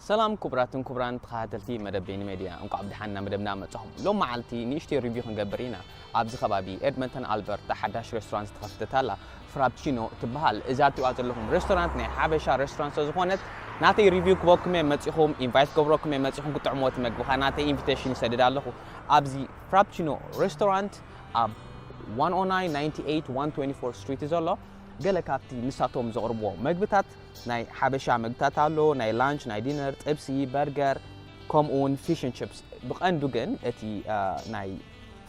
ሰላም ክቡራትን ክቡራን ተኸታተልቲ መደብ ቤኒ ሜድያ፣ እንቋዕ ብደሓን ናብ መደብና መጻኹም። ሎም መዓልቲ ንእሽተይ ሪቪው ክንገብር ኢና። ኣብዚ ከባቢ ኤድመንተን ኣልበርታ ሓዳሽ ሬስቶራንት ዝተኸፍተት ኣላ፣ ፍራፕቺኖ ትበሃል። እዛ እትሪእዋ ዘለኹም ሬስቶራንት ናይ ሓበሻ ሬስቶራንት ስለ ዝኾነት ናተይ ሪቪው ክበኩም እየ መጺኹም፣ ኢንቫይት ክገብረኩም እየ መጺኹም ክጥዕምዎ እቲ መግቢ ኸኣ ናተይ ኢንቪቴሽን ይሰድድ ኣለኹ። ኣብዚ ፍራፕቺኖ ሬስቶራንት ኣብ one oh nine ninety-eight one twenty-four ስትሪት እዩ ዘሎ። ገለ ካብቲ ንሳቶም ዘቕርብዎ መግብታት ናይ ሓበሻ መግብታት ኣሎ፣ ናይ ላንች፣ ናይ ዲነር፣ ጥብሲ፣ በርገር፣ ከምኡ እውን ፊሽ ን ቺፕስ። ብቐንዱ ግን እቲ አ፣ ናይ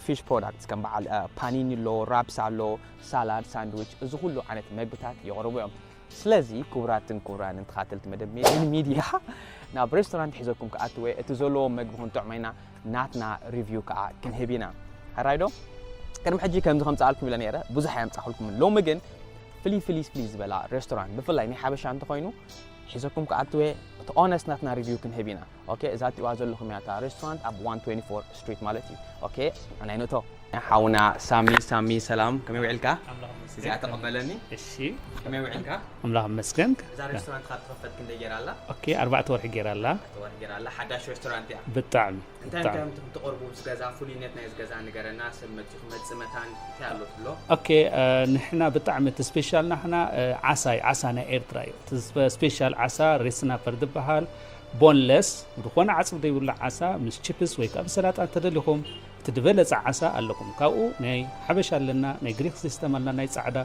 ፊሽ ፕሮዳክትስ ከም በዓል አ፣ ፓኒኒ ኣሎ፣ ራፕስ ኣሎ፣ ሳላድ፣ ሳንድዊች፣ እዚ ኩሉ ዓይነት መግብታት የቕርቡ እዮም። ስለዚ ክቡራትን ክቡራንን ተኻተልቲ መደብ ሜድን ሚድያ ናብ ሬስቶራንት ሒዘኩም ክኣትወ እቲ ዘለዎ መግቢ ክንጥዕሞ ኢና፣ ናትና ሪቪው ከዓ ክንህብ ኢና። ሕራይ ዶ? ቅድሚ ሕጂ ከምዚ ከምፅኣልኩም ኢለ ነይረ፣ ብዙሕ ኣየምፃኹልኩምን። ሎሚ ግን ፍልይ ፍልይ ፍልይ ዝበላ ሬስቶራንት ብፍላይ ናይ ሓበሻ እንተኾይኑ ሒዘኩም ክኣትወ እቲ ኦነስት ናትና ሪቪው ክንህብ ኢና። ኦኬ፣ እዛ እትሪእዋ ዘለኹም እያ እታ ሬስቶራንት ኣብ one twenty-four ስትሪት ማለት እዩ። ኦኬ፣ ናይ ንእቶ ሓውና ሳሚ። ሳሚ ሰላም፣ ከመይ ውዒልካ? ኣምላኽ ይመስገን። እዚኣ ተቐበለኒ። እሺ። ከመይ ውዒልካ? ኣምላኽ ይመስገን። እዛ ሬስቶራንት ካብ ተኸፈት ክንደይ ገይራ ኣላ? ኦኬ፣ ኣርባዕተ ወርሒ ገይራ ኣላ። ኣርባዕተ ወርሒ ገይራ ኣላ። ሓዳሽ ሬስቶራንት እያ። ብጣዕሚ፣ እንታይ እንታይ ብጣዕሚ። እዮም ትቕርቡ? እዚ ገዛ ፍሉይነት ናይ እዚ ገዛ ንገረና። ሰብ መፂኡ ክመፅእ መታን እንታይ ኣሎ ትብሎ? ኦኬ፣ እ፣ ንሕና ብጣዕሚ እቲ ስፔሻል ናሕና፣ እ፣ ዓሳ እዩ። ዓሳ ናይ ኤርትራ እዩ። እቲ ስፔ-፣ ስፔሻል ዓሳ ሬድ ስናፐር ዝበሃል ቦንለስ፣ ዝኾነ ዓጽቢ ዘይብሉ ዓሳ ምስ ቺፕስ ወይ ከዓ ብሰላጣ እንተደሊኹም እቲ ዝበለጸ ዓሳ ኣለኩም። ካብኡ ናይ ሓበሻ ኣለና፣ ናይ ግሪክ ሲስተም ኣለና፣ ናይ ጻዕዳ፣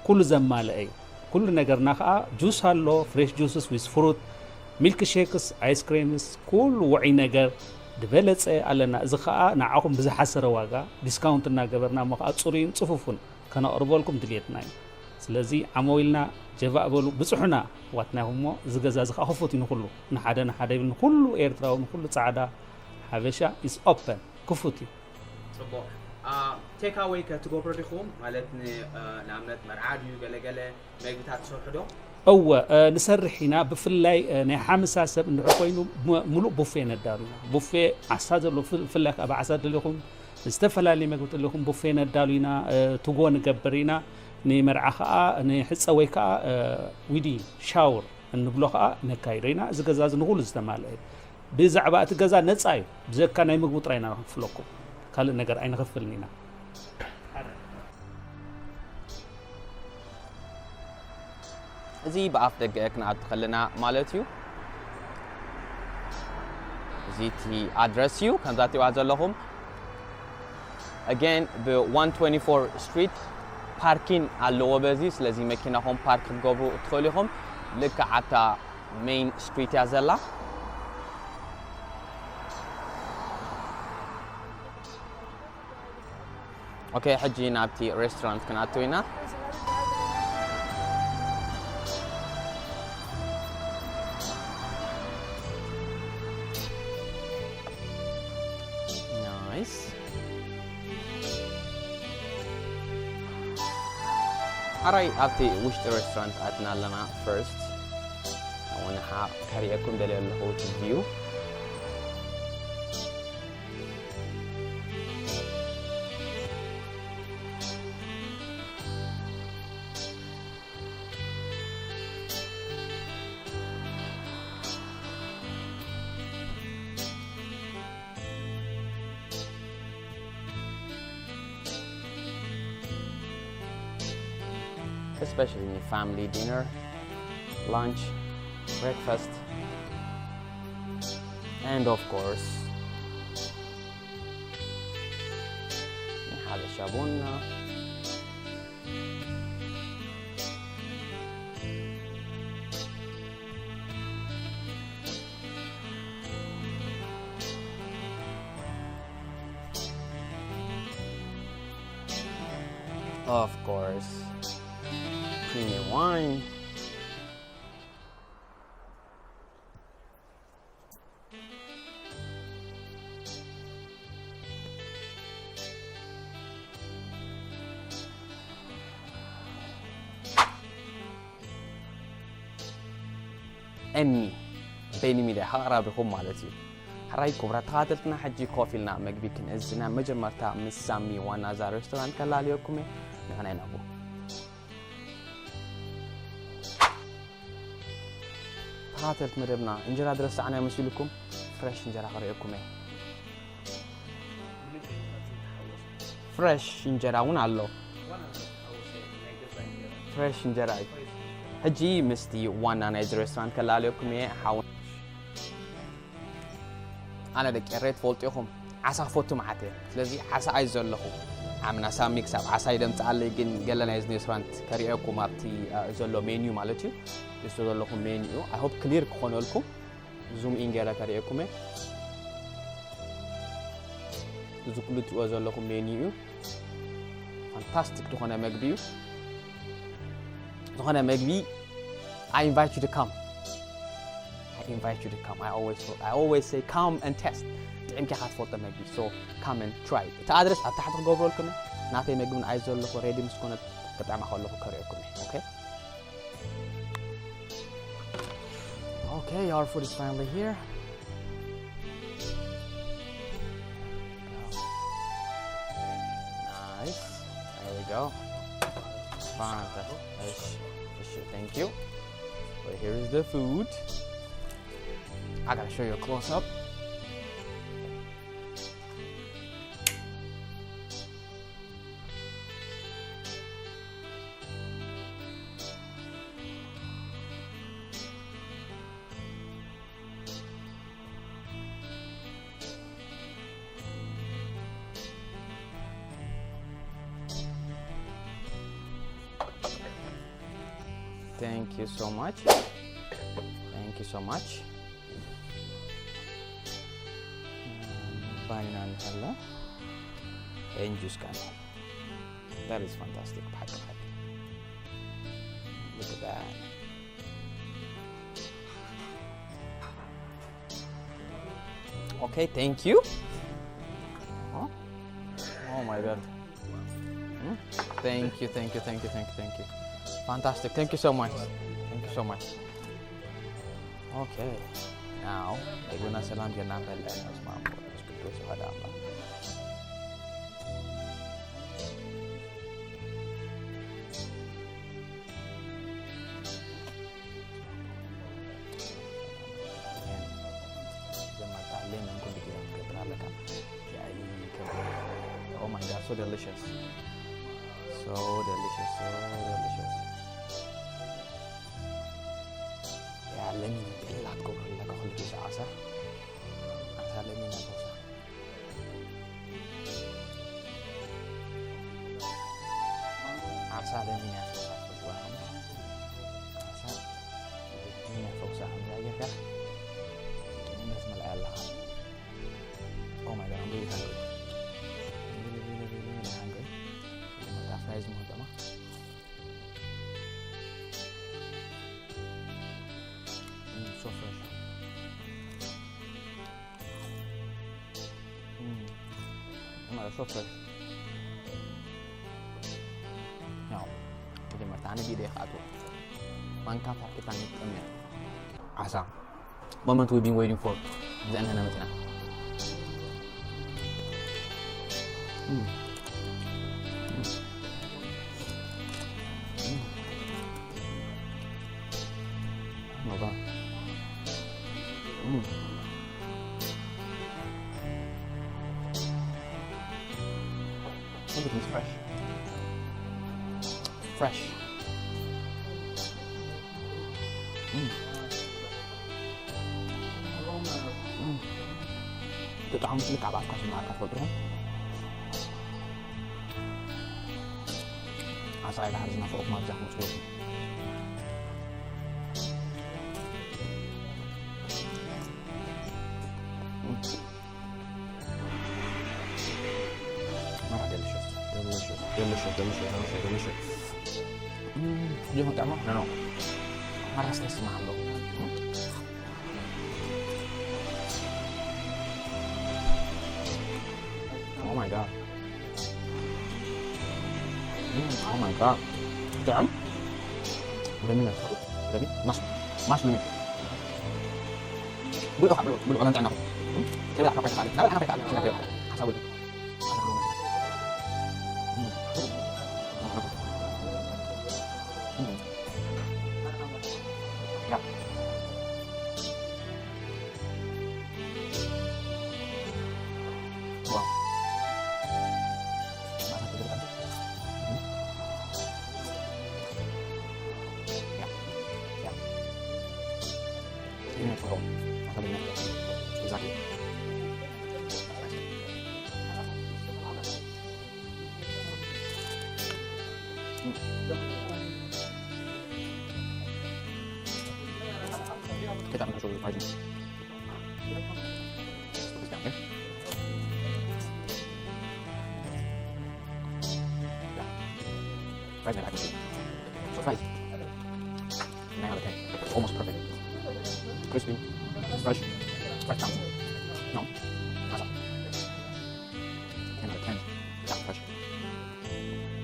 ኩሉ ዘማልአ እዩ። ኩሉ ነገርና ከዓ ጁስ ኣሎ፣ ፍሬሽ ጁስስ ዊዝ ፍሩት፣ ሚልክ ሼክስ፣ ኣይስክሪምስ፣ ኩሉ ውዑይ ነገር ዝበለጸ ኣለና። እዚ ከዓ ንዓኹም ብዝሓሰረ ዋጋ ዲስካውንት እናገበርና እሞ ከዓ ጽሩይን ጽፉፉን ከነቕርበልኩም ድልየትና እዩ። ስለዚ ዓመው ኢልና ጀባእ በሉ፣ ብጽሑና ዋትናኹም እሞ እዚ ገዛ እዚ ከዓ ክፉት እዩ ንኹሉ፣ ንሓደ ንሓደ ይብል፣ ንኹሉ ኤርትራዊ፣ ንኹሉ ጻዕዳ ሓበሻ ኢዝ ኦፐን፣ ክፉት እዩ። ጽቡቕ። ቴክ ኣወይ ከ ትገብሩ ዲኹም? ማለት ን-፣ እ፣ ንኣብነት መርዓ ድዩ ገለ ገለ መግብታት ትሰርሑ ዶ? እወ፣ እ፣ ንሰርሕ ኢና። ብፍላይ፣ እ፣ ናይ ሓምሳ ሰብ እንድሕር ኮይኑ ሙ-፣ ሙሉእ ቡፌ ነዳሉ ኢና። ቡፌ ዓሳ ዘሎ፣ ፍ-፣ ብፍላይ ከኣ ብዓሳ ደሊኹም ዝተፈላለዩ መግቢ ደሊኹም ቡፌ ነዳሉ ኢና፣ እ፣ ትጎ ንገብር ኢና። ንመርዓ ከኣ፣ ንሕጸ ወይ ከኣ፣ እ፣ ዊዲ ሻወር እንብሎ ከኣ ነካይዶ ኢና። እዚ ገዛ እዚ ንኹሉ ዝተማልአ እዩ። ብዛዕባ እቲ ገዛ ነጻ እዩ። ብዘካ ናይ ምግቡ ጥራይ ኢና ንኽፍለኩም። ካልእ ነገር ኣይንኸፍልን ኢና። እዚ ብኣፍ ደገ ክንኣቱ ከለና ማለት እዩ። እዚ እቲ ኣድረስ እዩ፣ ከምዛ እትሪእዋ ዘለኹም። ኣገን ብ one twenty-four ስትሪት ፓርኪን ኣለዎ በዚ። ስለዚ መኪናኹም ፓርክ ክትገብሩ ትኽእሉ ኢኹም። ልክዕ ኣብታ ሜይን ስትሪት እያ ዘላ። ኦኬ፣ ሕጂ ናብቲ ሬስቶራንት ክንኣቱ ኢና። ናይስ። ሓራይ ኣብቲ ውሽጢ ሬስቶራንት ኣትና ኣለና። ፈርስት ኣነ ከርእየኩም ደልየ ኣለኹ እቲ ቪው። Especially in family dinner, lunch, breakfast, and of course, ሓበሻ ቡና። Of course, premium wine. እኒ ቤኒ ሚድያ ኣቕራቢኹም ማለት እዩ። ሕራይ ክቡራት ተኸታተልትና፣ ሕጂ ኮፍ ኢልና መግቢ ክንእዝዝ ኢና። መጀመርታ ምስ ሳሚ ዋና እዛ ሬስቶራንት ከላልየኩም እየ። ንዕናይ ናብኡ። እታ ተኸታተልቲ መደብና፣ እንጀራ ዝረሳዕናዮ መሲሉኩም? ፍረሽ እንጀራ ከርእየኩም እየ። ፍረሽ እንጀራ እውን ኣሎ። ፍረሽ እንጀራ እዩ። ሕጂ ምስቲ ዋና ናይዚ ሬስቶራንት ከላለየኩም እየ። ሓው ኣነ ደቂ ኤረይ ትፈልጡ ኢኹም፣ ዓሳ ክፈቱ መዓት እየ። ስለዚ ዓሳ ኣይ ዘለኹ ዓምና ሳሚ ክሳብ ዓሳ ይደምፅኣለይ። ግን ገለ ናይዚ ሬስቶራንት ከርእየኩም ኣብቲ እ፣ ዘሎ ሜንዩ ማለት እዩ። ዝስቶ ዘለኹም ሜንዩ ኣይ ሆፕ ክሊር ክኾነልኩም። ዙም ኢን ገይረ ከርእየኩም እየ። እዚ ኩሉ ትሪኦ ዘለኹም ሜንዩ እዩ። ፋንታስቲክ ዝኾነ መግቢ እዩ። ዝኾነ መግቢ I invite you to come. I invite you to come. I always I always say come and test. ጥዕምኪ ኢኻ ትፈልጦ መግቢ። So come and try. እቲ ኣድረስ ኣብ ታሕቲ ክገብረልኩም እየ። ናተይ መግቢ ንኣይ ዘለኹ ሬዲ ምስ ኮነ ክጥዕማ ከለኹ ከርእየኩም እየ። Okay? Okay, our food is finally here. Nice. There we go. Fantastic. Thank you. But here is the food. I gotta show you a close up. Thank you so much. Thank you so much. ባኒና ንሃላ and juice ካን. That is fantastic. ብሓቂ ብሓቂ. Look at that. Okay, thank you. Oh, oh my God. Hmm? Thank you, thank you, thank you, thank you, thank you. Fantastic. Thank you so much. Thank you so much. Okay. Now, ምግብና ሰላም ጌርና ንበልዕ። በስመ አብ ወወልድ ወመንፈስ ቅዱስ አሐዱ አምላክ። ጀመርታ ሌመን ኩሉ ግዜ ክትገብር ኣለካ። ያኢ ከብደ። Oh my God, so delicious. So delicious, so delicious. ያ ለሚን ቤላ ትገብሩ ኣለካ ኩሉ ግዜ ዓሳ። ዓሳ ለሚን ኣለካ። ዓሳ ለሚን እያ ፈውሳ፣ ፈውሳ። ዓሳ ለሚን እያ ፈውሳ፣ ከምዚኣ ጌርካ መስ መላእ ኣለኻ። Oh my God, I'm really hungry. I'm really, really, really, really hungry. መታ ፍራይዝ መሆን ደማ። Mm, so fresh. Mm. Mm, so fresh. ያው መጀመርታ ኣነ ቢደ ይኽኣቱ ማንካ ፋርቂታ ንጥም እያ ዓሳ moment we've been waiting for ዘእነነ መፅና Look at these fresh. Fresh. Mm. Mm. Itu tahu mesti kabar kasih makan foto. Asal ada harus masuk rumah jangan suruh. Mara delicious, delicious, delicious, delicious, delicious, delicious. Mm, dia mau tak mau, no, no. Mara stress malu. Oh my God. Mm, oh my God. Damn. Let me know. Let me. Mas, mas let me. Bulu, bulu, bulu, orang China. Saya tak pakai sekali. Saya tak pakai sekali. Saya tak pakai. Asal bulu. Hmm. Hmm. Ya. Exactly. Kita akan masuk ke. Fries made, I can see. So fries. Nine out of ten. Almost perfect. Crispy. Fresh. Fresh towns. No. That's all. Ten out of ten. It's not fresh.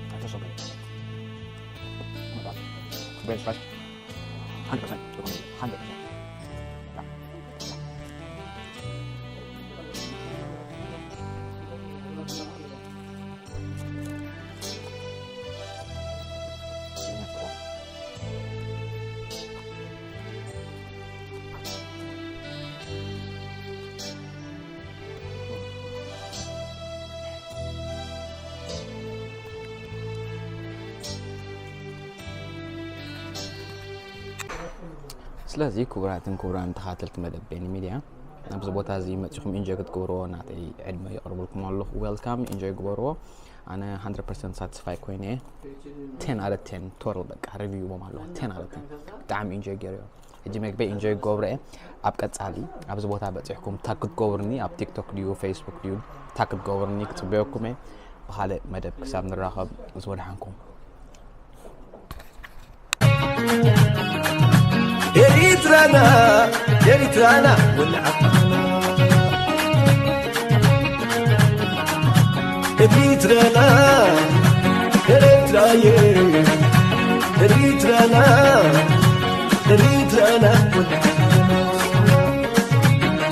That's just so good. Oh my god. Bread is fresh. Hundred percent. Hundred percent. Yeah. ስለዚ ክቡራትን ክቡራን ተኻተልቲ መደብ ቤኒ ሚድያ፣ ኣብዚ ቦታ እዚ መጺኹም ኢንጆይ ክትገብርዎ ናተይ ዕድመ የቕርብልኩም ኣለኹ። ዌልካም፣ ኢንጆይ ግበርዎ። ኣነ ሃንድረድ ፐርሰንት ሳቲስፋይ ኮይነ እየ። ቴን ኣውት ኦፍ ቴን ቶታል በቃ ሪቪው ቦም ኣለኹ። ቴን ኣውት ኦፍ ቴን ብጣዕሚ ኢንጆይ ገይረዮ። ሕጂ መግቢ ኢንጆይ ክገብሮ እየ። ኣብ ቀጻሊ ኣብዚ ቦታ በጺሕኩም ታግ ክትገብሩኒ ኣብ ቲክቶክ ድዩ ፌስቡክ ድዩ ታግ ክትገብሩኒ ክጽበየኩም እየ። ብኻልእ መደብ ክሳብ ንራኸብ ዝወድሓንኩም። ኤሪትራና ኤሪትራና ወልዓና ኤሪትራና ኤሪትራየ ኤሪትራና